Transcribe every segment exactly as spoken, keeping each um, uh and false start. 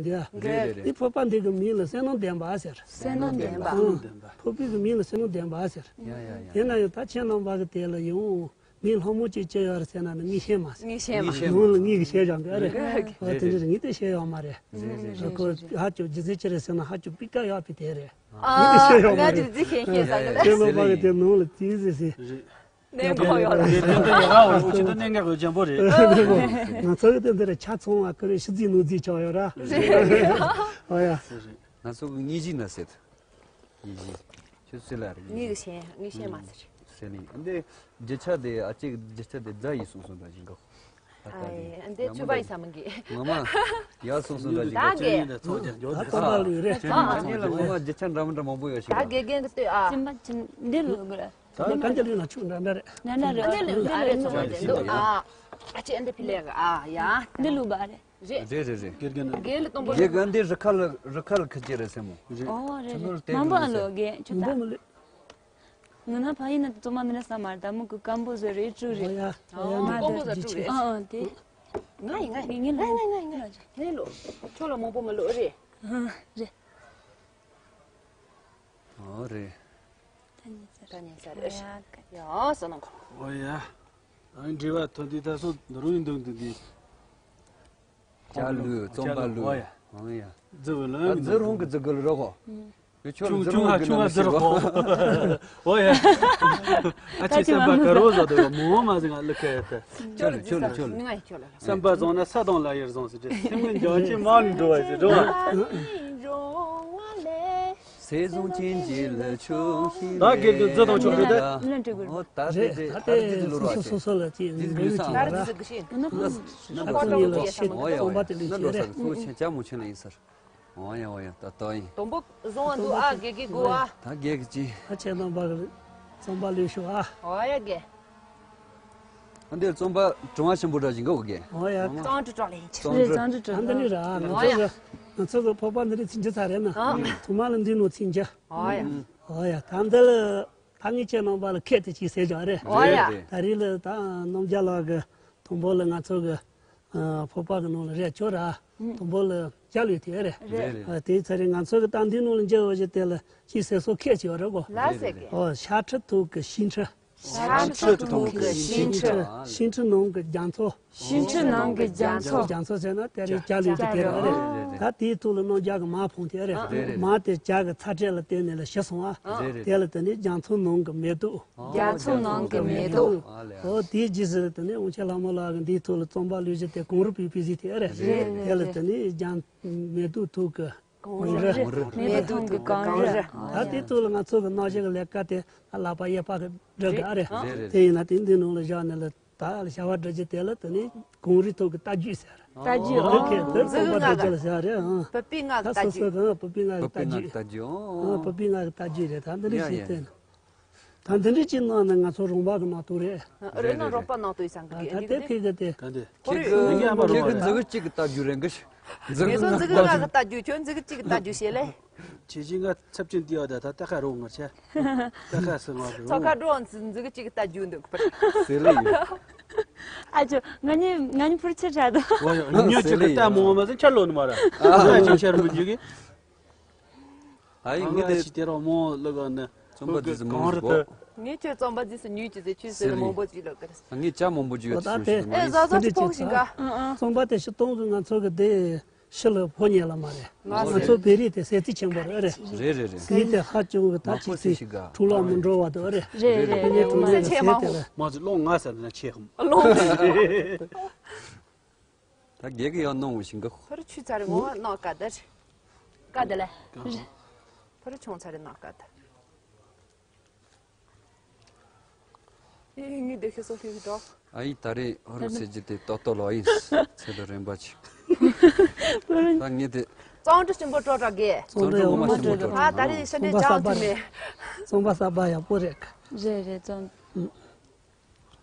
ཡ། རེད་རེད་རེད། འདི་ཕོར་པ་འདི་གི་མིང་ལ་བསོད་ནམས་ལྡན་པ་ཟེར། བསོད་ནམས་ལྡན་པ། ཨང་། ཕོར་པའི་གི་མིང་ལ་བསོད་ནམས་ལྡན་པ་ཟེར། ཡ་ཡ་ཡ། དེ་ན་ཡང་ད་ཁྱེད་རྣམ་པ་གི་དེ་ལ་ཡང་མི་ལྷ་མོ་གཅིག་སྐྱེ་ཡོད་རེད་ཟེར་ན་ནི་ངས་ཤེས་མ་སོང་། ངས་ཤེས་མ་སོང་། ནང་ལ་ངས་གི་བཤད་བཞག་གི་རེད། ཨ་དེ་འདྲ་ངས་དེ་བཤད་ཡོད་མ་རེད། རེད་རེད་རེད། ཁོ་ཧ་ཅང་རྒྱུ་མཚན་ཅི་རེད་ཟེར་ན་ཧ་ཅང་སྤུས་ཀ་ཡག་པའི་དེ་རེད། ངས་དེ་བཤད་ཡོད་མ་རེད། ང་རྒྱུ་མཚན་ཤེས་ཤེས་ཟ་གི་རེད། ཁྱེད་རྣམ་པ་གི་དེ་ནང་ལ་དེ་ཟེར་ཟེར། རེད། གནས་ཁོག་ཡོད་རེད། རེད་རེད། འདི་ཡག་པོ་རེད། འོ་ཅི་འདི་གནད་འགག་གི་འཇམ་པོ་རེད། ང་ཚོ་གི་དེ་འདི་རེད། ཆ་ཚང་བ་ཀུ་རེ་ཤི་རྫི་ནུ་རྫི་ཆགས་ཡོད་ར། རེད། ཨོ་ཡ། ང་ཚོ་གི་དངོས་གཞི་ན་ཟེར། དངོས་གཞི། ཁྱོད་སུ་ལ་རེད། ངས་གི་ཤེས། ངས་ཤེས་མ་ཟེར། ཟེར་ནི་འདི་རྒྱུ་ཆ་དེ་ཨ་ཅེ་གི་རྒྱུ་ཆ་དེ་རྫ་ཡིན་གསུངས་སོང་ད་ཞིང་ག་ཨ་ཡེ། འདི་ཆུ་བ་ཡི་ས་མ་གི་ང་མ་ཡ་གསུངས་སོང་ད་ཞིང་ད་ག་གི་ད་ཚོགས་ཀྱང་འཇོག་ད་ཚོགས་པ་ལུས་རེད། ད་ངས་ལ་ངོ་མ་རྒྱུ་ཆ་འདྲ་མི་འདྲ་མང་པོ་ཡོད་ཞིང་ད་ག་གི་གན་གི་ལྟོས་ཨ། སེམས་པ་ཅན་འདི་ལུས་གི་རེད། ད་གང་ཅི་ལུས་ན་ཆུ་འདྲ་འདྲ་རེད། འདི་ལུས་གི་ཨ་རེད། ཚོགས་པ་ཅན་འདུག་ཨ། ཨ་ཅེ་འདི་ཕི་ལེ་གི་ཨ་ཡ། འདི་ལུས་པ་རེད། རེད། རེད་རེད་རེད། དགེ་རྒན་དགེ་ལ་གཏོང་པོ་དགེ་རྒན་འདི་རི་ཁ་ལ་རི་ཁ་ལ་ཁ་ཅེ་རེད་སེ་མོ། རེད། ཨོ་རེད་ཁྱོད་རེད། ནོར་མང་པོ་ཨ་ལོ་དགེ་ཁྱོད་ད། མང་པོ་མི་ལུས། ངུ་ན་ཕ་ཡིན་ན་ཙོ་མ་མི་ན་ས་མར་ད་མུ་གུ་སྐམ་པོ་བཟོ་རེད་ཅུ་རེད། ཨོ་ཡ། ཨོ་ཡ། མ་སྐམ་པོ་བཟོ་ཅུ་རེད། ཨ་ཨ་དེ། ང་ཡིན་ང་ཡིན་ངའི་ངའི་ངའི་ངའི་ངའི་ངའི་ངའི་ལོ། ཁྱོད་ལ་མང་པོ་མི་ལུས་རེད། ཨ་རེད། ཨོ་རེད། ད་ཉན་ས་ད་ཉན་ས་རེད། ཡ་ཡ་ས་ནང་ཁོ། ཨོ་ཡ། ཨ་འདྲི་བ་ཐོན་དུས་ད་སོ་འདི་རུ་ཡིན་འདུག་འདུག་འདི། ལྕགས་ལུད་རྩོམ་པ་ལུད། ཨོ་ཡ། ཨོ་ཡ། རྫི་བོ་ལ་ཨ་རྫི་རོང་གི་རྫི་གུ་ལ་རོ་ཁོ། ཁྱོད་ཆུང་རྫི་ཆུང་རོང་ཧ་གི་ཆུང་ཧ་ན་རྫི་རོ་ཁོ། ཨོ་ཡ། ཨ་ཅེ་སེམས་པ་དཀར་བོ་བཟོ་དོ་མོ་མ་ཟིན་ང་ལུ་ཁ་ཡ་ད། ཁྱོད་ལ་ཁྱོད་ལ་ཁྱོད་ལ། ང་ཁྱོད་ལ། བསམ་པ་བཟང་ན་ས་དང་ལ་ཡར་བཟང་ཟེར་ཏེ་སེམས་ཀྱི་འཇོག་ཅིང་མ་འགྲོ་བ་ཟེར་འགྲོ་བ། ཟས་བཟང་ཅན་གྱི་ལུས་ཆོག་ཤིང་། ད་དགེ་རྒན་རྫི་དང་ཆོག་རེད་དེ། ལན་འགྲིག་གི། ཨོ་ད་རེད་དེ་ད་རེད་དེ་ལོ་ར་སོ་སོ་སོ་ལ་ཅིག་འདི་ལུས་ཚང་ར། ད་རེད་ཟེར་གི་ཤེས། ང་ཚོ་ནི་ལ་ཤི་ཨོ་ཡ་ཨོ་ཡ་ན་ལོ་ས་གི་སོ་ཆེན་ཅག་མོ་ཆེན་ལ་ཡིན་ཟེར། ཨོ་ཡ་ཨོ་ཡ་ད་ལྟ་ཡིན། དང་པོ་བཟང་བ་འདུག་ཨ། དགེ་རྒན་དགོས་ཨ། ད་དགེ་རྒན་ཅི། ད་ཁྱེད་རྣམ་པ་གི་རྩོམ་པ་ལུས་ཤོག་ཨ། ཨོ་ཡ་དགེ། ཨ་འདིར་རྩོམ་པ་དྲི་བ་ཆེན་པོ་འདྲ་ཞིག་འགའ་འོ་གེ། ཨོ་ཡ། རྩོམ་འབྲི་གྲོགས་ལ་ཡིན་ཕྱིར། རྩོམ་འབྲི། རྩོམ་འབྲི་ཨ་འདི་ནི་ར་ང་ཨོ་ཡ། ཚོ་གི་ང་ཚོ་གི་ཕོར་པ་འདི་རིགས་ཚིག་འཇི་ཚར་རེད་ན། ཨ། ཐོག་མ་ལ་འདི་ནོ་ཚིག་འཇི། ཨོ་ཡ། ཨོ་ཡ་ད་འདི་ལ་ད་ངས་ཁྱེད་རྣམ་པ་ལ་ཁད་དེ་ཅིག་ཟེར་བྱ་རེད། ཨོ་ཡ། རེད་རེད། ད་རེས་ལ་ད་རྣམ་རྒྱལ་ལགས་ཀྱི་དང་པོ་ལ་ང་ཚོ་གི་ཕོར་པ་གི་ནང་ལ་རས་ཆོག་ར། དང་པོ་ལ་རྒྱ་ལོས་དེ་རེད། རེད་རེད། ཨ་དེའི་ཚེ་རིང་ང་ཚོ་གི་ད་འདི་ནང་ལ་འཇི་འོ་ཞེས་དེ་ལ་ཅིག་ཟེར་སོ་ཁད་ཅིག་ཡོད་རེད་གོ། ལ་ཟེར་གི། ཨོ་ཤ་ཁྲི་ཐོག་གི་ཤིང་ཁྲི། ཤ་ཁྲི་ཐོག་གི་ཤིང་ཁྲི། ཤིང་ཁྲི་ནང་གི་རྒྱ་མཚོ། ཤིང་ཁྲི་ནང་གི་རྒྱ་མཚོ། རྒྱ་མཚོ་ཟེར་ན་དེ་རིང་རྒྱ་ལུས་ཀྱི་དེ་རེད་རེད། ད་དེའི་ཐོག་ལ་ནང་རྒྱ་གི་མར་ཕུང་དེ་རེད། རེད་རེད། མར་དེ་རྒྱ་གི་ཚ་དྲོད་ལ་བརྟེན་ནས་ལ་ཞི་སོང་ཨ། རེད་རེད། དེ་ལ་དེ་ནས་རྒྱ་མཚོ་ནང་གི་མེ་ཏོག་རྒྱ་མཚོ་ནང་གི་མེ་ཏོག་ཨོ་དེའི་རྗེས་སུ་དེ་ནས་དབང་ཆེན་ལྷ་མོ་ལགས་ཀྱི་འདིའི་ཐོག་ལ་རྩོམ་པ་ལུས་ཀྱི་དེ་གངས་རི་བུས་པའི་གཟི་དེ་རེད། རེད་རེད། དེ་ལ་དེ་ནས་རྒྱ་མེ་ཏོག་ཐོག་གི་གངས་རི། མེ་ཏོག་གི་གངས་རི། ད་དེ་ཚོ་ལ་ང་ཚོ་གི་ནང་བཞིན་གི་ལས་ཀ་དེ་ལག་པ་གཡས་པ་གི་སྒྲ་ག་རེད། རེད་རེད། དེ་ཡིན་ན་དེ་འདི་ནང་ལ་བཞག་ནས་ལ་ད་བྱ་བ་སྒྲ་གི་དེ་ལ་དེ་ནི་གངས་རི་ཐོག་གི་རྟ་རྒྱུག་ཟེར། རྟ་རྒྱུག་ཨོ་ཁེ་དེ་རྩོམ་པ་སྒྲ་གི་ལ་ཟེར་རེད། ཨང་། བུ་པའི་ང་གི་ད་རྟ་སོ་སོ་རྒྱུག་གི་བུ་པའི་ང་གི་བུ་པའི་ང་གི་རྟ་རྒྱུག་རྟ་རྒྱུག་ཨང་། བུ་པའི་ང་གི་རྟ་རྒྱུག་རེད། ད་འདི་རིགས་ཤིག་བལྟས་ན། ད་འདི་འདྲ་ཅིག་གནང་ནས་ང་ཚོ་རོང་པ་གི་ནང་དུ་རེད། རེད་ན་རོགས་པ་ནང་དུ་ཡིན་སང་གི་ད་ལྟའི་ཕི་གི་དེ། ད་འདི། ཁྱེད་ཀྱི་ཁྱེད་ཀྱི་མཛུ་གུ་གཅིག་གི་རྟ་རྒྱུག་རེད་གི། མཛུ་གུ་ངེད་ཚོ་མཛུ་གུ་ལྔ་གི་རྟ་རྒྱུག་ཁྱོད་མཛུ་གུ་གཅིག་གི་རྟ་རྒྱུག་བྱེད་ལེ། ཁྱེད་ཀྱི་ང་ཚབ་ཆེན་དེ་ཡོད་ད་ད་ལྟ་ཁ་རོགས་ངར་ཆ། ད་ཁ་སི་ང་རོགས། ཚོ་ཁ་འགྲོ་མཛུ་གུ་གཅིག་གི་རྟ་རྒྱུག་འདུག་པར། ཟེར་ལེ་ཡོད། ཨ་ཅོ་ང་ནི་ང་ནི་ཕུར་ཆེ་དྲག་འདུག་ཉོ་ཆུ་གི་རྟ་མོ་མ་ཟིན་ཆ་ལོ་ནི་མ་ར། ཨ་ཅོ་ཆར་མི་འཇུག་གི། ཨ་ཡིན་ངེས་ཏེ། ཅི་དེ་རོ་མོ་ལོ་ག་ནི། རྩོམ་པ་འདི་ཚོ་མང་པོ་ཞིག་གོ། ངས་ཁྱོད་རྩོམ་པ་འདི་ཚོ་ཉོས་ཀྱི་ཟེར་ཁྱོད་ཟེར་ལ་མང་པོ་ཅིག་ལབ་གི་རེད། ངས་ཅག་མང་པོ་ཅིག་ཡོད་ཨོ་ད་དེ་ཤོད་ཨེ་ཟ་ཟ་ཅིག་ཕོག་ཤིང་ག་རྩོམ་པ་དེ་ཤི་སྟོང་གི་ང་ཚོ་གི་དེ་ཤི་ལ་ཕོ་ཉེ་ལ་མ་རེད། ང་ཚོ་བེ་རི་དེ་ཟས་རྩི་ཆེན་པོ་རེད་རེད། རེད་རེད་རེད། ཟས་དེ་ཧ་ཅང་གི་ད་ཅིག་ཟས་འཁྲུག་ལ་མི་འགྲོ་བ་དེ་རེད། རེད་རེད་རེད། ངས་ཁྲུང་ལ་ཟས་དེ་ལ། མ་ཚོ་ལོང་ང་ཟ་ན་ཆེ་ཧམ། ལོང་། ད་རྒྱལ་གི་ཡང་གནང་བ་ཞིག་འགག་ཕར་ཆུ་ཚ་རེ་ངོ་བ་ནག་ཀ་དར། ཀ་དེ་ལ། ཕར་ཆུང་ཚ་རེ་ནག་ཀ་དར། ཨེ་ངའི་སྡེ་ཤོད་སོ་ལྷིང་འགྲོ། ཨ་ཡི་ད་རེས་ཧོ་རུ་ཟེར་རྒྱུ་དེ་ཏོ་ཏོ་ལོ་ཡིན། ཚེ་དང་རན་པ་ཆེ། ད་ངས་དེ། གཙང་སྦྲ་ཆེན་པོ་སྤྲོ་དྲག་གེ། གཙང་སྦྲ་ཡག་པོ་སྤྲོ་དྲག་ཨ་ད་རེས་ཤ་འདྲེ་ཅང་ཐུབ་མེད། གཙང་པ་གསར་པ་ཡག་པོ་རེད། རེད་རེད་གཙང་།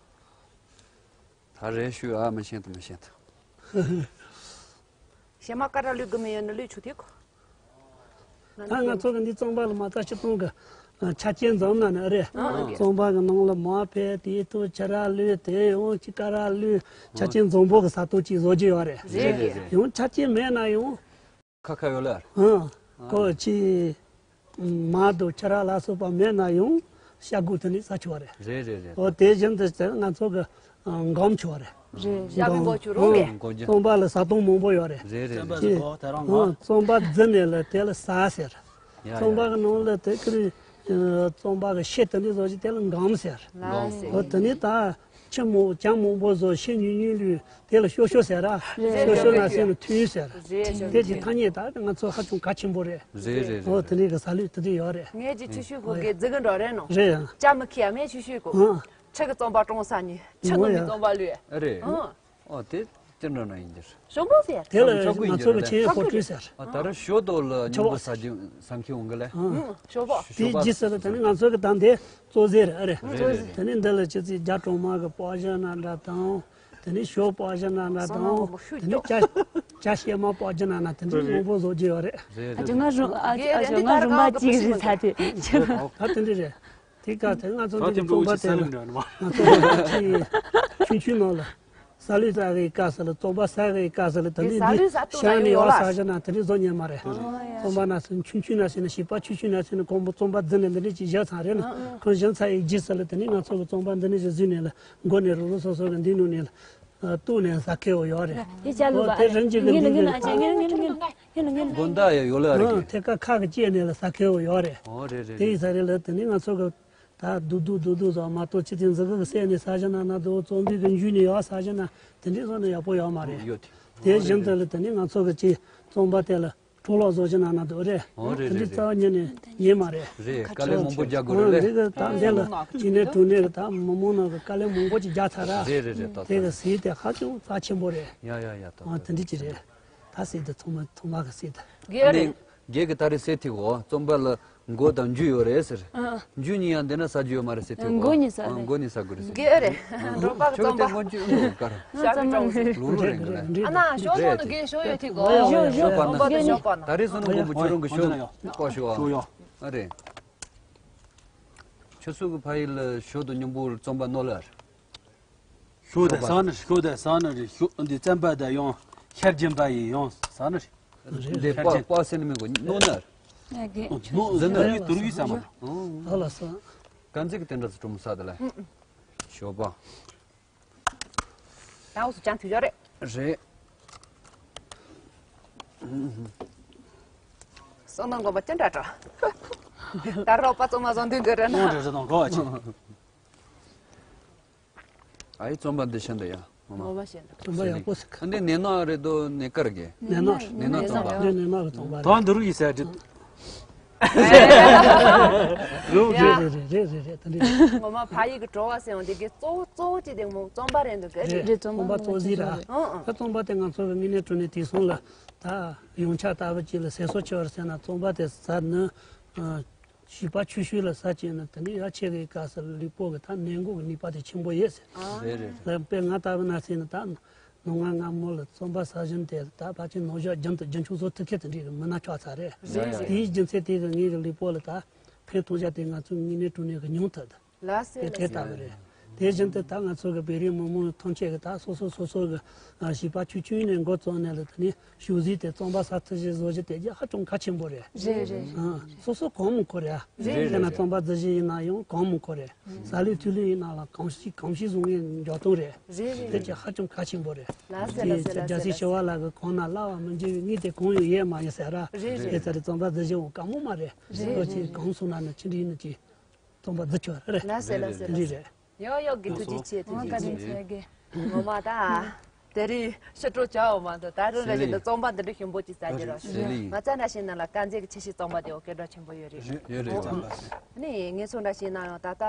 ད་རེ་ཞུ་ཨ་མི་ཤེས་ད་མི་ཤེས་ད། ཞེ་མ་ཀ་ར་ལུས་གི་མི་ཡོད་ན་ལུས་ཆུ་ཐིག་ད་ང་ཚོ་གི་འདི་རྩོམ་པ་ལ་མ་རྩ་ཆུ་གཏོང་གི་ཆ་རྐྱེན་འཛོམས་ན་ནི་རེད། ཨ་རྩོམ་པ་གི་ནང་ལ་མ་ཕེ་དེ་ཐུ་ཆ་ར་ལུས་དེ་ཡོང་ཅི་ཀ་ར་ལུས་ཆ་རྐྱེན་འཛོམས་པོ་གི་ས་ཐོག་ཅིག་བཟོ་རྒྱུ་ཡོད་རེད། རེད་རེད་རེད། ཡང་ཆ་རྐྱེན་མེད་ན་ཡང་། ཁ་ཁ་ཡོད་ལ། ཨང་། ཨ། ཁོ་ཅི། མ་དང་ཁྱི་ར་ལ་སོགས་པ་མེད་ན་ཡང་ཤ་དགུ་དེ་ནས་ཟ་ཆོག་རེད། རེད་རེད་རེད། འོ་དེ་བཞིན་དུ་ང་ཚོ་གི་འགམ་ཆོག་རེད། རེད། ཞྭ་མོ་འགོ་ཆུ་རུང་བས། འགོ་རྒྱུ། རྩམ་པ་ལ་ཟ་སྟངས་མང་པོ་ཡོད་རེད། རེད་རེད་རྩམ་པ་རེད། ཟ་གོ་ད་རང་ཨང་། ངོ་། རྩམ་པ་བརྫི་ནས་ལ་དེ་ལ་ཟ་ཟེར། ཡ་ཡ། རྩམ་པ་གི་ནང་ལ་དེ་ཀི་རེད། རྩམ་པ་གི་ཤེད་དེ་འདྲ་བཟོ་ཞིག་དེ་ལ་འགམ་ཟེར། ལ་ཟེར། འོ་དེ་ནས་ད་ཁྱི་མོ་ཅང་མང་པོ་བཟོ་ཤེད་ཉུང་ཉུང་ལུས་དེ་ལ་ཤོ་ཤོ་ཟེར་ར། རེད། ཤོ་ཤོ་ན་ཟེར་ན་ཐུན་ཟེར། རེད། དེ་གི་ཐ་སྙད་ད་ང་ཚོ་ཧ་ཅང་གལ་ཆེན་པོ་རེད། རེད་རེད། འོ་རེད། དེ་འདྲའི་གི་ཟ་ལུགས་དེ་འདྲ་ཡོད་རེད། ངས་ཀྱི་ཆུ་ཤུགས་ཧོ་གེ་རྫི་གི་འགྲོ་རེད་ནོ། རེད་ཡ། ཅ་མི་ཁི་ཡ་མེད་ཆུ་ཤུགས་གོ། ཨང་། ཁྲི་གི་རྩམ་པ་ཀྲོང་ས་ཉི་ཁྲི་ནོ་མི་རྩམ་པ་ལུས། ཨ་རེད། ཨང་། ཨོ་དེ་ཅི་འདྲ་ན་ཡིན་འདིར། ཞོག་པོ་ཟེར། དེ་ལ་ང་ཚོ་གི་ཆེ་ཧོ་ཀྲི་ཟེར། ཨ་ད་ར་ཞོ་དོ་ལ་ཉིན་པོ་ཟ་རྒྱུ་ཟ་མཁན་འོང་གི་ལེ། ཨང་། ཞོག་པོ། དེ་རྗེས་སུ་ལ་དེ་ནི་ང་ཚོ་གི་ད་འདི་གཙོ་ཟེར་ཨ་རེད། རེད་རེད་རེད། དེ་ནི་འདི་ལ་ཅི་ཚི་རྒྱ་གྲོང་མ་གི་སྤོ་བཞི་ན་འདྲ་དང་། དེ་ནི་ཞོ་སྤོ་བཞི་ན་འདྲ་དང་། དེ་ནི་ཅ་ཅ་ཤེ་མ་སྤོ་བཞི་ན་ན་དེ་འདྲ་མང་པོ་བཟོ་རྒྱུ་ཡོད་རེད། རེད་ཨ་ཅེ་རེད། ང་རུ་ཨ་ཅེ་ང་རུ་མ་གཅིག་རེད་ས་དེ། ད་དེ་འདྲ་རེད། དེ་ག་དེ་ང་ཚོ་འདི་གི་རྩོམ་པ་དེ་ལ་ང་ཚོ་ཆུང་ཆུང་ནང་ལ་ཟ་ལུས་ཟ་གི་སྐབས་སུ་ལ་རྩོམ་པ་ཟ་གི་སྐབས་སུ་ལ་དེ་འདི་ནི་ཟ་ལུས་ཟ་ལྟུང་ཤར་ནས་ཡོད་ཡོད་ལ་ཟ་བཞག་ན་དེ་འདྲ་བཟོ་ཉན་མ་རེད། རྩོམ་པ་ན་སུ་ཆུང་ཆུང་ན་ཟེར་ན་བྱིས་པ་ཆུང་ཆུང་ན་ཟེར་ན་ཁོང་པོ་རྩོམ་པ་འཛིན་ནས་འདི་འདྲ་ཅིག་བཞག་ཚར་རེད་ན་ཁོང་གཞན་ཚ་ཡི་རྗེས་སུ་ལ་དེ་ནི་ང་ཚོ་གི་རྩོམ་པ་འདི་འདྲ་ཅིག་བཟོས་ནས་ལ་མགོ་ནས་རུ་རུ་སོ་སོ་གི་འདི་ནུ་ནས་ལ་ལྟུང་ནས་ཟ་མཁན་བོ་ཡོད་རེད། དེ་ཅ་ལུ་ཨོ་དེ་རིམ་གྱིས་གི་འདི་གི་དགོན་བདག་ཡ་ཡོད་ལ་རེད། ཨོ་དེ་ཀ་ཁ་གི་སྐྱེས་ནས་ལ་ཟ་མཁན་བོ་ཡོད་རེད། ཨོ་རེད་རེད། དེ་ཡི་ས་རེད་ལ་དེ་ནི་ང་ཚོ་གི་ད་རྡོག་རྡོག་རྡོག་རྡོག་ཟ་མ་གཏོགས་ཕྱི་དེ་འཛི་གི་གི་སེ་ནས་ཟ་བཞག་ན་ན་དོ་རྩོམ་པའི་གི་འཇུས་ནས་ཡོད་ཟ་བཞག་ན་དེ་འདྲའི་བཟོ་ན་ཡག་པོ་ཡོད་མ་རེད། ཡོད་དེ། དེ་བཞིན་དུ་ལ་དེ་ནི་ང་ཚོ་གི་ཅི་རྩོམ་པ་དེ་ལ་འཕྲོ་བརླག་བཟོ་བཞག་ན་ན་དོ་རེད། ཨོ་རེད་དེ་འདྲའི་རེད་རྩ་བ་ཉིད་ནས་ཉན་མ་རེད། རེད། དཀའ་ལས་མང་པོ་རྒྱག་དགོས་རེད་ལེ། དེ་གི་ད་འདི་ལ་ཅི་ནས་གྲོ་ནས་གི་ད་མི་མང་ནང་གི་དཀའ་ལས་མང་པོ་ཅིག་རྒྱག་ཚར་ར། རེད་རེད་རེད། ད་དེ་གི་ད་ཟས་དེ་ཧ་ཅང་རྩ་ཆེན་པོ་རེད། ཡ་ཡ་ཡ། ད་ཨ་ད་དེ་འདྲའི་ཅི་རེད། ད་ཟས་དེ་ཚང་མ་ཚང་མ་གི་ཟས་དེ། དགེ་རེད། རྒྱལ་གྱི་ད་རེས་ཟེར་ཐིག་འོ་རྩོམ་པ་ལ་མགོ་དང་མཇུག་ཡོད་རེད་ཟེར། ཨ། མཇུག་གཉིས་ཡང་འདི་ན་ཟ་རྒྱུ་ཡོད་མ་རེད་ཟེར་ཐིག་འོ། མགོ་གཉིས་ཟ། ཨ་མགོ་གཉིས་ཟ་དགོས་རེད་ཟེར། དགེ་རེད། འགྲོ་པ་གི་ཁྱོད་རྩོམ་པ། ལྟད་མགོ་མཇུག་ཡོད་གར། ཞག་གི་གྲོང་ཟེར། ལུག་ལུག་རེད་འགྲོ་རེད། ཨ་ན་ཞོ་ཞོ་ནི་དགེ་ཞོ་ཡོད་ཐིག་འོ། ཞོ་ཞོ་པ་ན། མགོ་དང་ཞོ་པ་ན། ད་རེས་སོང་ན་མགོ་མུ་ཁྱོད་རང་གི་ཞོ་ནི་ཀོ་ཞོ། ཞོ་ཡོ། ཨ་རེད། ཁྱོད་ཚོ་གི་ཕ་ཡུལ་ལ་ཞོ་དང་མཉམ་པོ་རྩོམ་པ་ནོར་ལ། ཞོ་དང་ཟ་ནི་ཞོ་དང་ཟ་ནི་རེད། ཞོ་འདི་རྩམ་པ་དང་ཡང་ཤར་རྒྱུན་པ་ཡིན་ཡང་ཟ་ནི་རེད། འདི་ཤར་པ་རྒྱུན་པ་ཟེར་ནི་མིན་གོ་ནོ་ནི་རེད། ནོ་ཟེར་ནི་རེད། དུར་གི་ཟ་མ་རེད། ཨ་ལ་ས། ག་འཛིག་དེ་འདྲ་ཚོ་གྲོ་མོ་ཟ་དེ་ལ། ཞོ་པ། ད་འུ་ཚོ་ཅང་ཐུག་ཡོད་རེད། རེད། སོང་ན་མགོ་མ་ཅི་འདྲ་འདྲ། ད་རོགས་པ་ཚོ་མ་བཟང་འདུག་འདི་རེད་ན། ནོ་འདྲ་ཟེར་དང་གོ་བ་ཆེ། ཨ་ཡི་རྩོམ་པ་འདི་ཤེས་འདུག་ཡ། ངོ་མ་ཤེས་འདུག་རྩོམ་པ་ཡག་པོ་ཟིག་ཨ་འདི་ནས་ནག་རེད་དོ་ནས་དཀར་གི། ནས་ནག་ནས་ནག་རྩོམ་པ། འདི་ནས་ནག་གི་རྩོམ་པ་རེད། ད་འདི་རུ་ཡི་ཟེར་འདི། རེད་རེད་རེད་རེད་རེད་ད་འདི། ངོ་མ་ཕ་ཡུལ་གི་བྲོ་བ་ཟེར་ཡང་འདི་གི་གཙོ་བོ་གཙོ་བོ་གཅིག་དེ་མོ་རྩོམ་པ་རེད་འདུག་གི་རེད། རེད་རེད་རྩོམ་པ་གཙོ་གཟིགས་ར། ཨང་ཨང་། ད་རྩོམ་པ་དེ་ང་ཚོ་གི་དངོས་གནས་དྲང་གནས་དེང་སང་ལ་ད་ཡོངས་ཁྱབ་ལྟ་བུ་གཅིག་ལ་ཟས་སོགས་ཆེ་བར་ཟེར་ན་རྩོམ་པ་དེ་ཟ་ནི། བྱིས་པ་ཆུང་ཤོས་ལ་ཟ་བྱས་ན་དེ་ནི་ཡ་ཆེ་གི་སྐབས་སུ་ལུས་པོ་གི་ད་ནད་འགོག་གི་ནུས་པ་དེ་ཆེན་པོ་ཡོད་ཟེར། རེད་རེད། ལ་དཔེ་ང་ལྟ་བུ་ན་ཟེར་ན་ད་ནུ་ངག་སྔ་མོ་ལ་རྩོམ་པ་ཟ་བཞིན་དེ་ད་ཕལ་ཆེར་ནུ་ཞོ་རྒྱུན་དུ་རྒྱུན་འཁྱོངས་བཟོ་ཐུབ་མཁན་དེ་འདྲའི་གི་མི་སྣ་ཆགས་ཚར་རེད། རེད་རེད། དེའི་རྒྱུ་མཚན་དེ་གི་ངའི་གི་ལུས་པོ་ལ་ད་ཕན་ཐོགས་བྱ་དེ་ང་ཚོའི་དངོས་གནས་དྲང་གནས་གི་མྱོང་ཐུབ་ད། ལ་སེ་དེ་ལ་དེ་སེ་ལྟ་བུ་རེད། དེ་བཞིན་དུ་ད་ང་ཚོ་གི་བོད་རིགས་མི་མང་ཐམས་ཅད་གི་ད་སོ་སོ་སོ་སོ་གི་བྱིས་པ་ཆུང་ཆུང་ནས་འགོ་བཙུགས་ནས་ལ་དེ་ནི། ཞུ་གཟིགས་དེ་རྩོམ་པ་ཟ་ཐུབ་ཞིག་བཟོ་རྒྱུ་དེ་རྒྱ་ཧ་ཅང་གལ་ཆེན་པོ་རེད། རེད་རེད། ཨང་། སོ་སོ་གང་མང་ཁོ་རེད། རེད་དཔེར་ན་རེད། རྩོམ་པ་རྩི་གཞི་ཡིན་ན་ཡང་གང་མང་ཁོ་རེད། ཟ་ལུགས་འཐུང་ལུགས་ཡིན་ན་ལ་གང་ཞིག་གང་ཞིག་བཟུང་ངེས་འཇོག་སྟངས་རེད། རེད་རེད། དེ་རྒྱ་ཧ་ཅང་གལ་ཆེན་པོ་རེད། ལ་སེ་ལ་སེ་ལ་སེ་རྒྱལ་སྲས་ཞི་བ་ལྷ་གི་གང་ན་བླ་བ་མི་འགྱུར་བའི་དངོས་དེ་གང་ཡང་ཡོད་མ་ཡིན་ཟེར་ར། རེད་རེད། དེ་ཚ་རེད་རྩོམ་པ་རྩི་གཞི་འོང་དཀའ་མོ་མ་རེད། རེད་རེད། གང་སོང་ན་ནི་ཅི་འདྲ་ཡིན་ན་ཅི། རྩོམ་པ་རྩི་ཆོག་རེད། ལ་སེ་ལ་སེ་ལ་སེ། རེད་རེད། ཡོ་ཡོ་གི་ཐུགས་རྗེ་ཆེ། ཐུགས་རྗེ་ཆེ། ངོ་མ་ད། དེ་རིང་ཕྱི་དྲོ་བྱའོ་མ་འདུག་ད་རུང་རེ་བཞིན་དུ་རྩོམ་པ་འདི་འདྲ་ཞིམ་པོ་ཅིག་ཟ་རྒྱུ་རོགས་ཞུ། ང་ཚ་འདྲ་ཞིག་ནང་ལ་དཀར་མཛེས་ཀྱི་ཆེ་ཤོས་རྩོམ་པ་དེ་འོ་སྐད་གྲགས་ཆེན་པོ་ཡོད་རེད། ཡོད་རེད་རྩོམ་པ། ནི་ངེད་ཚོ་འདྲ་ཞིག་ནང་ཡང་ད་ལྟ་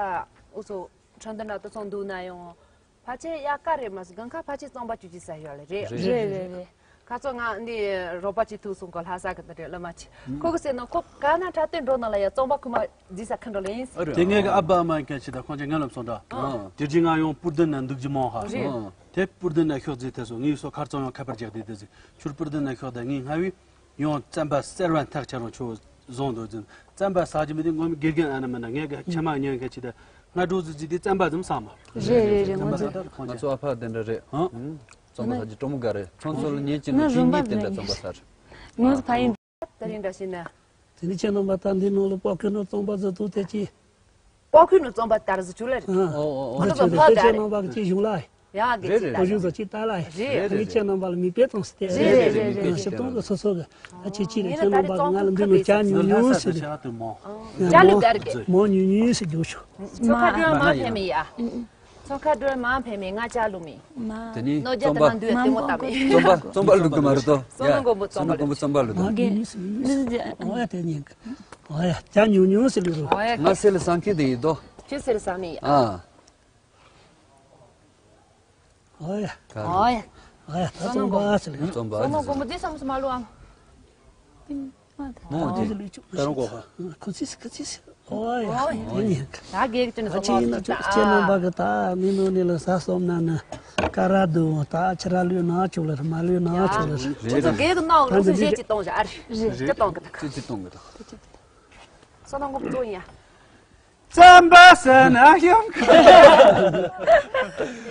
འུ་ཚོ་ཁྲིན་ཏུ་ན་དུ་སོང་འདུག་ན་ཡང་ཕལ་ཆེར་དབྱར་ཁ་རེད་མ་སོང་གང་ཁ་ཕལ་ཆེར་རྩོམ་པ་བཅུ་གཅིག་ཟ་ཡོད་ལེ་རེད། རེད་རེད་རེད། ཁ་ཚོ་ང་འདི་རོགས་པ་གཅིག་ཐུག་སོང་གོ་ལྷ་ས་གི་འདི་རེད་ལ་མ་ཆི་ཁོ་གི་ཟེར་ནོ་ཁོ་ག་ན་ཁྲ་སྟོན་འགྲོ་ན་ལ་ཡ་རྩོམ་པ་ཁུ་མ་རྫི་ས་ཁ་འགྲོ་ལེ་ཡིན། ཨ་རེད། དེ་ངེད་ཀྱི་ཨ་ཕ་ཨ་མ་མཁན་ཞིག་དང་ཁོང་ཚོ་ངན་ལབ་སོང་ད། ཨ། དེ་རྗེས་ང་ཡང་པུར་དུ་ན་འདུག་རྒྱུ་མང་ཧ། རེད། ཨ། དེ་པུར་དུ་ན་ཤོག་རྫི་ཐེ་སོ་ངའི་སོ་ཁར་ཚང་ཡང་ཁ་པར་རྒྱག་དེ་དེ་ཟི་ཁྱུར་པུར་དུ་ན་ཤོག་ད་ངའི་སྔ་བའི་ཡང་རྩམ་པ་གསེར་བ་ཐག་ཆ་རང་ཆོ་བཟུང་འདུག་ཟིན་རྩམ་པ་ཟ་རྒྱུ་མི་དེ་ངོ་མི་དགེ་རྒན་ཨ་ན་མ་ན་ངེད་ཀྱི་ཁྱེད་མ་ཉན་མཁན་ཞིག་ད་སྔ་དྲོ་ཟི་ཟི་དེ་རྩམ་པ་ཙམ་ཟ་མ། རེད་རེད་རེད། ངོ་ཚ་ད་ཁོང་ང་ཚོ་ཨ་ཕ་དེ་འདྲ་རེད། ཨ། རྩོམ་པ་ཟ་རྒྱུ་སྤྲོ་མོ་དགའ་རེད། ཁྱོད་ཚོ་ལ་ཉན་གྱི་ན་ཁྱོད་གཉིས་དེ་འདྲ་རྩོམ་པ་ཟ་རེད། ངོས་ཕ་ཡིན། ད་རིང་འདྲ་ཞིག་ན། དེ་ནི་ཁྱེད་རྣམ་པ་ད་འདི་ནང་ལ་སྤོ་ཁུལ་ནང་རྩོམ་པ་བཟོ་དུས་དེ་ཅི། སྤོ་ཁུལ་ནང་རྩོམ་པ་དར་ཟུ་ཆུ་ལ་རེད། ཨ། ཨོ་ཨོ་ཨོ། ང་ཚོ་ཚོ་ཕ་ཁྱེད་ད་རེད། རྣམ་པ་གི་ཅི་གཞུང་ལ། ཡ་གི་རེད་ཅི་ད། རེད། གོ་གཞུང་ཚོ་ཅི་ད་ལ། རེད། རེད་ངས་རེད། ཁྱེད་རྣམ་པ་ལ་མིག་དཔེ་བཏང་སྟེ། རེད་རེད་རེད་རེད། ཞིབ་གཏོང་གི་སོ་སོ་གི། ད་ཁྱེད་ཅི་ལ་ཁྱེད་རྣམ་པ་གི་ང་ལ་འདི་ནང་ཇ་ཉུང་ཉུང་ཟེར་རེད། ཇ་ལུ་གར་གི། མོ་ཉུང་ཉུང་ཟེར་རྒྱུ་ཆོག་ཚོ་ཁ་སྒྲོལ་མ་ཕེ་མི་ཡ། ཚོ་ཁ་སྒྲོལ་མ་ཕེ་མི་ང་ཅག་ལུ་མི། དེ་ནི་ནོ་རྒྱ་རྩོམ་པ། དེ་ན་འདུས་ཏེ་མོ་ཏ་མི། རྩོམ་པ་རྩོམ་པ་ལུག་གི་མ་རེད་དོ། བསོད་ནམས་མགོན་པོ་རྩོམ་པ་ལུག་གི། རྩོམ་པ་ལུག་གི། ཨོ་ཡ་དེ་ཉིན། ཨོ་ཡ་ཇ་ཉུང་ཉུང་ཟེར་ལུག་རོ། ཨོ་ཡ། ང་སེ་ལ་སང་ཁེ་དེ་ཡིན་དོ། ཁྱོད་སེ་ལ་སང་མི་ཡ། ཨ། ཨོ་ཡ། ཨོ་ཡ། ཨོ་ཡ་ད་རྩོམ་པ་ཟེར་ལུག་རྩོམ་པ་བསོད་ནམས་མགོན་པོ་འདི་བསམ་སུ་མ་ལུ་ཨམ། མོ་དེ་ད་རུང་གོ་ཧ། ཁོ་ཚིས་ཁོ་ཚིས། ཨོ་ཡ། ཨོ་ཡ། ད་གེགས་ཅན་ད་ཅི་ཡིན་ན་ཅོག་ཁྱེད་རྣམ་པ་གི་ད་མི་ནོ་ནི་ལ་ས་སོམ་ན་ན་ཀ་ར་དུ་ད་ཕྱི་ར་ལུས་ན་ཆོག་ལ་མ་ལུས་ན་ཆོག་ལ། ཁྱོད་ཚོ་གེགས་ནག་ལུགས་སུ་བཞེས་ཅི་གཏོང་བཞག་ཨ་རེད། རེད། ཅི་གཏོང་གི་ད། ཅི་ཅི་གཏོང་གི་ད། བསོད་ནམས་མགོན་པོ་ཡིན་ཡ། རྩོམ་པ་ཟེར་ན་ཡང་ཁ།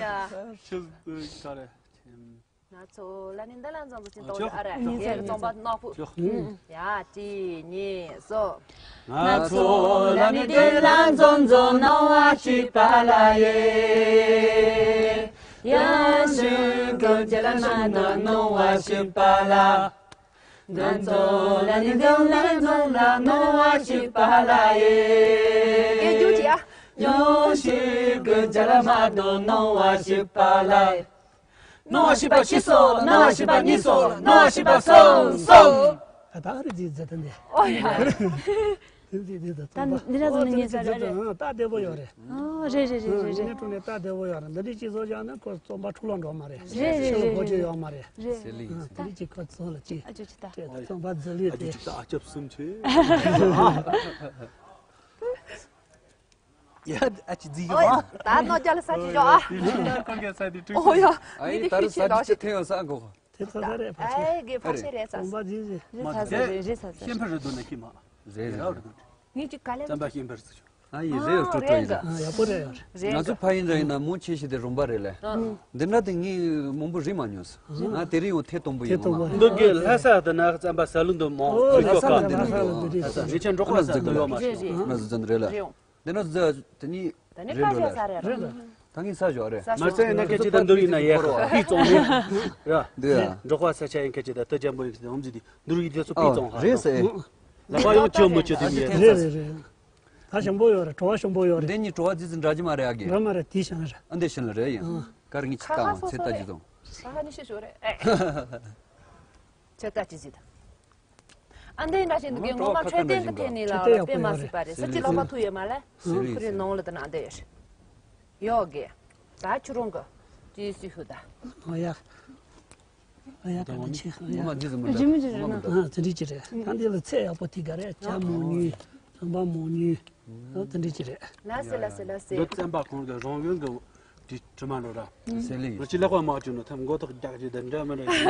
ཡ། ཆུ་ཁ་རེད། ང་ཚོ་ལ་ནི་འདི་ལ་འཛོམས་ཚོ་ཅི་ཏོ་ཨ་ར་ངའི་རྩོམ་པ་ནག་པོ། ཡ་གཅིག་གཉིས་གསུམ། ང་ཚོ་ལ་ནི་འདི་ལ་འཛོམས་ཚོ་སྣང་བ་སྐྱིད་པ་ལ་ཡེ། ཡང་ཞིག་གི་རྒྱ་ལ་ན་ན་སྣང་བ་སྐྱིད་པ་ལ། ང་ཚོ་ལ་ནི་འདི་ལ་འཛོམས་ལ་སྣང་བ་སྐྱིད་པ་ལ་ཡེ། ཡང་ཞིག་གི་རྒྱ་ལ་མ་དོ་སྣང་བ་སྐྱིད་པ་ལ་ཡེ། སྣང་བ་སྐྱིད་པ་གཅིག་སོ། སྣང་བ་སྐྱིད་པ་གཉིས་སོ། སྣང་བ་སྐྱིད་པ་གསུམ་སོ། ད་ད་ཨ་རི་ཛི་ཛི་ད་འདི། ཨོ་ཡ། ཛི་ཛི་ད་ད་འདི་ར་ཟོ་ནི་ངེས་ཟ་ར་རེད། ད་བདེ་པོ་ཡོད་རེད། ཨོ་རེད་རེད་རེད་རེད། ངས་ཀྲུང་ནས་ད་བདེ་པོ་ཡོད་རེད། འདི་འདྲི་གཅིག་བཟོ་བཞག་ན་ཁོ་རྩོམ་པ་འཁྲུག་ལོང་འགྲོ་མ་རེད། རེད་རེད་རེད་རེད། ཤི་ལོ་གོ་ཅི་ཡོད་མ་རེད། རེད། ཟེར་ལི་ད་འདི་འདྲི་གཅིག་ཁོ་ཚོ་ལ་གཅིག་ཨ་ཅོ་ཅི་ད། རྩོམ་པ་ཛི་ལི་ཨ་ཅོ་ཅི་ད་ཨ་ཅབ་སུམ་ཆེ། ཡ། ཨ་ཅི་ཛི་ཡོ། ཨོ་ཡ། ད་ནོ་རྒྱ་ལ་ས་ཅི་ཡོ་ཨ། ཁོར་ག་ས་དེ་ཀྲུག་ཨོ་ཡ། ཨ་ཡི་ད་རུ་ས་ཅི་ཅི་ཐེ་ཡོ་ས་གོ། དེ་ཚ་ས་རེད་ཕ་ཆེ། ཨེ་གེ་ཕ་ཆེ་རེད་ས། རྩོམ་པ་ཛི་ཟེ། རེད་ས་ས་རེད་རེད་ས་ས། ཤན་པ་རེད་འདུག་ན་ཁྱི་མ། རེད་རེད། ངས་ཅི་ག་ལེ། རྩོམ་པ་ཤན་པ་རེད་ས་ཆོ། ཨ་ཡི་རེད་ཡོ་ཀྲོ་ཀྲོ་ཡིན་ད། ཡག་པོ་རེད་ཡོ། རེད། ང་ཚོ་ཕ་ཡིན་ར་ཡིན་ན་མོ་ཆེ་ཤི་དེ་རོམ་པ་རེད་ལེ། འདི་འདྲ་དེ་ངས་མང་པོ་རིག་མ་མྱོང་ས། ང་དེ་རིང་ཡང་ཐེ་གཏོང་པོ་ཡིན་མ། འདུག་གི་ལྷ་ས་དེ་ན་རྩོམ་པ་ས་ལུང་དུ་མོ་ཨོ་རིག་ལྷ་ས་ཡོད་ལ་ཀ་འདི་འདུག་ཨ་ས་རིག་ཆེན་འབྲོག་པ་ས་དུ་ཡོད་མ་རེད་རེད། ང་ཚོ་ཙམ་རེད་ལ། རེད། འདི་ན་ཟ་དེ་ནི་ད་ནི་རེད་ཀ་འགྲོ་ཤ་ལ། ས་རེད་ར། ད་ངས་ས་ཞོག་རེད། མ་ཚད་ན་སྐད་ཆ་ད་འདུར་ཡིན་ན་ཡས་ཁ་པི་བཙོང་ནས་ར། འདི་ཡ། འབྲོག་པ་ས་ཆ་ཡིན་སྐད་ཆ་ད་ལྟ་ཅན་པོ་ཡིན་སྐད་ཆ་འོམ་ཟི་དི་འདུར་ཡིན་དེ་ཚོ་པི་བཙོང་ཧ་རེད་ཟེ། ལ་པ་ཡོང་ཅི་མོ་ཅི་དུ་ཡས། རེད་རེད་རེད། ད་ཞིམ་པོ་ཡོད་རེད། བྲོ་བ་ཞིམ་པོ་ཡོད་རེད། འདི་ནི་བྲོ་བ་ཙི་ཙི་འདྲ་ཅི་མ་རེད་ཨ་གི། འདྲ་མ་རེད་དེ་ཤང་རེད། ཨ་འདི་ཤང་ལ་རེད་ཡིན། ཀར་ངི་ཅི་ཁ་ཁ་ཏང་སོ་ཚེ་སོ་ད་ཅི་རེད། ཙོང་། ཁ་ཁ་ནི་ཤི་ཞོ་རེད། ཨེ། ཚེ་ད་ཅི་ཟི་ད། ཨ་འདི་འདྲ་ཞིག་འདུག་གི་ངོ་མ་འཕྲོད་བསྟེན་གི་ཐད་ནས་ལ་ལ་དཔེ་མ་སྲིད་པ་རེད། ས་ཅི་ལོག་པ་ཐུག་ཡོད་མ་ལེ། ཁུ་རི་ནང་ལ་དེ་ན་འདི་ཡོད་རེད། ཡོད་གི། ད་ཁྱོད་རང་གི་ཅི་སུ་ཧུ་ད། ཨོ་ཡ། ཨོ་ཡ་ད་ང་ཆེ་ཨོ་ཡ། ངོ་མ་འདི་ཙམ་མི་འདྲ། ཇི་མི་ཇི་རེད་ན། ཨ་དེ་འདྲི་ཅི་རེད། ད་འདི་ལ་ཚད་ཡག་པོ་ཐིག་ག་རེད། ཇ་མང་ཉུང་། རྩོམ་པ་མང་ཉུང་། ཨ་དེ་འདྲི་ཅི་རེད། ལ་སེ་ལ་སེ་ལ་སེ། འདི་བཙན་པ་ཁོང་གི་རང་ཡུལ་གི་དེ་དྲི་མ་འགྲོ་ར། ཟེར་ལེ། ང་ཅི་ལེགས་པ་མ་བྱུང་ན་ཐམ་མགོ་ཐོག་རྒྱག་ཅིག་དང་འདྲ་མི་འདྲ་ཅིག་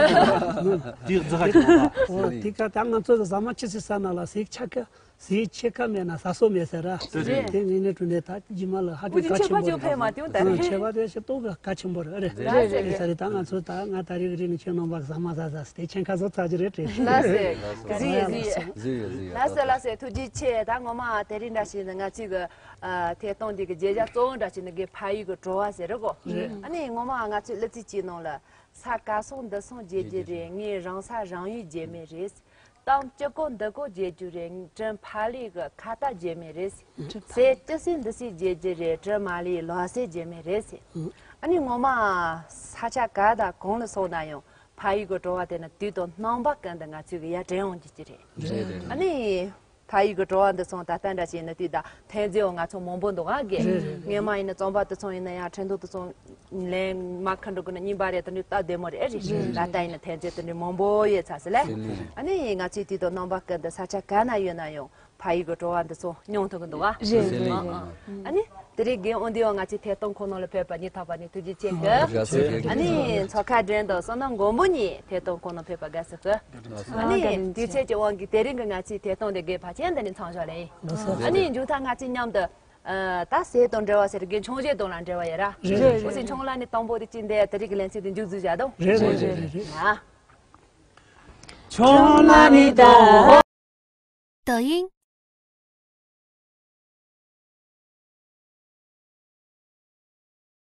དེ་རྫི་ཁ་ཅིག་མ་ཨོ་དེ་ག་ད་ང་ཚོ་གི་ཟ་མ་ཆི་སི་ས་ན་ལ་ཟིག་ཆ་ཀ་ཟིག་ཆེ་ཁ་མེད་ན་ཟ་སོ་མེད་ཟེར་ར། རེད། དེ་ངེས་ནས་དྲུང་ནས་ད་ཇི་མ་ལ་ཧ་ཅང་ག་ཆེན་པོ་རེད། ཆེ་བ་དེ་ཞིག་ཏོག་ག་ག་ཆེན་པོ་རེད། རེད་རེད་རེད། ས་རེད། ད་ང་ཚོ་ད་ང་ད་རིག་རིག་ནས་ཁྱོད་རྣམ་པ་ཟ་མ་ཟ་ཟ་སྟེ་ཁྱེད་ཁ་བཟོ་ཚ་གི་རེད་དྲན། ལ་སེ། ཟི་ཡ་ཟི་ཡ། ཟི་ཡ་ཟི་ཡ། ལ་སེ་ལ་སེ། ཐུགས་རྗེ་ཆེ། ད་ངོ་མ་དེ་རིང་འདྲ་ཞིག་ནི་ང་ཚོས་གི་ཐད་གཏོང་འདི་གི་བརྗོད་བྱ་གཙོ་བོ་འདྲ་ཞིག་ནི་གི་ཕ་ཡུལ་གི་བྲོ་བ་ཟེར་རེད་གོ། རེད། ཨ་ནི་ངོ་མ་ང་ཚོས་གླུ་ཚིག་གཅིག་ནང་ལ། ས་ག་སོང་འདི་སོང་བརྗེད་རྒྱུ་རེད། ངའི་རང་ས་རང་ཡུལ་བརྗེད་མེད་རེད། གཏམ་སྤྱི་གོ་འདི་གོ་བརྗེད་རྒྱུ་རེད། དྲིན་ཕ་ལུའི་གི་ཁ་ཏ་བརྗེད་མེད་རེད། ཟས་ཅི་ཟིག་འདི་ཟིག་བརྗེད་རྒྱུ་རེད། དྲིན་མ་ལུའི་ལོ་ཟས་བརྗེད་མེད་རེད། ཨ་ནི་ངོ་མ་ས་ཆ་ག་དང་གང་ལ་སོང་ན་ཡང་ཕ་ཡུལ་གི་བྲོ་བ་དེ་ནི་དུས་དང་རྣམ་པ་ཀུན་ཏུ་ང་ཚོས་གི་ཡར་དྲན་ཡོང་རྒྱུ་ཅི་རེད། རེད་རེད། ཨ་ནི། ཕ་ཡུལ་གྱི་བྲོ་བ་འདི་སོང་ད་ལྟ་འདྲ་ཞིག་ཡིན་ན་དུས་ད་འཐེན་རྩོད་འོ་ང་ཚོ་མང་པོ་འདུག་ཨ་གི། རེད་རེད། སྔོན་མ་ཡིན་ན་རྩོམ་པ་དེ་ཚོ་ཡིན་ན་ཡང་ཁྲིན་ཐང་དེ་ཚོ་ལན་མ་ཁ་འགྲོ་གི་ན་རྙིང་པ་རེད། དེ་འདྲ་སྟབས་བདེ་མོ་རེད་ཨེ་རེད། རེད་རེད། ད་ལྟ་ཡིན་ན་འཐེན་རྩོད་དེ་འདྲ་མང་པོ་ཡོད་ཚ་ཟེར་ལེ། ཟེར་ལེ། ཨ་ནི་ང་ཚོའི་དུས་དང་རྣམ་པ་ཀུན་ཏུ་ས་ཆ་ག་ན་ཡོད་ན་ཡང་ཕ་ཡུལ་གྱི་བྲོ་བ་འདི་ཚོ་མྱོང་ཐུབ་གི་འདུག་ཨ། རེད་རེད་རེད། ཨ་ནི། དེ་རིང་རྒན་དབང་འདུས་བ་ང་ཚོའི་ཐད་གཏོང་ཁོངས་ནང་ལ་ཕེབས་པ་སྙིང་ཐག་པ་ནས་ཐུགས་རྗེ་ཆེ་གི། དགའ་བསུ་གི། ཨ་ནི་མཚོ་ཁ་སྒྲོན་དང་བསོད་ནམས་མགོན་པོ་གཉིས་ཐད་གཏོང་ཁོངས་ནང་ཕེབས་པ་དགའ་བསུ་གི། ཨ་ནི་དུས་ཚོད་ཀྱི་དབང་གིས་དེ་རིང་གི་ང་ཚོའི་ཐད་གཏོང་དེ་གའི་ཕལ་ཆེར་འདི་ནས་མཚམས་བཞག་ལེ་ཡིན། ཨ་ནི་མཇུག་མཐར་ང་ཚོའི་མཉམ་དུ་ད་ཟས་དང་འབྲེལ་བ་ཟེར་རྒན་ཆུང་གཞས་དང་ལ་འབྲེལ་བ་ཡོད་ར། རེད་རེད། འོ་ཟེར་ཆུང་ལ་ནི་དང་པོ་དེ་ཅི་འདས་དེ་རིང་གི་ལེ་ཚན་དེ་མཇུག་བསྡུ་བཞག་དང་། རེད་རེད་རེད་རེད། ཡ། ཁྲོམ་ལ་ནི་ད། 抖音，